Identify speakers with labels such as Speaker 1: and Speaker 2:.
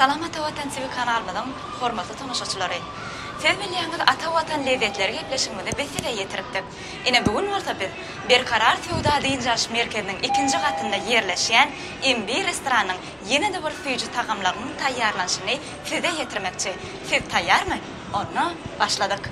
Speaker 1: Salam Ata Watan TV kanalymyzyň hormatly tomaşaçylary! Siz bilýäňiz Ata Watan lezzetleri gepleşigimizi biz size ýetiripdik. Ine bu gün bolsa biz Berkarar söwda dynç alyş merkeziniň ikinji gatynda ýerleşýän MB restoranyň ýene-de bir süýji tagamlarynyň taýýarlanyşyny size ýetirmekçi. Siz taýýarmy? Onda başladyk!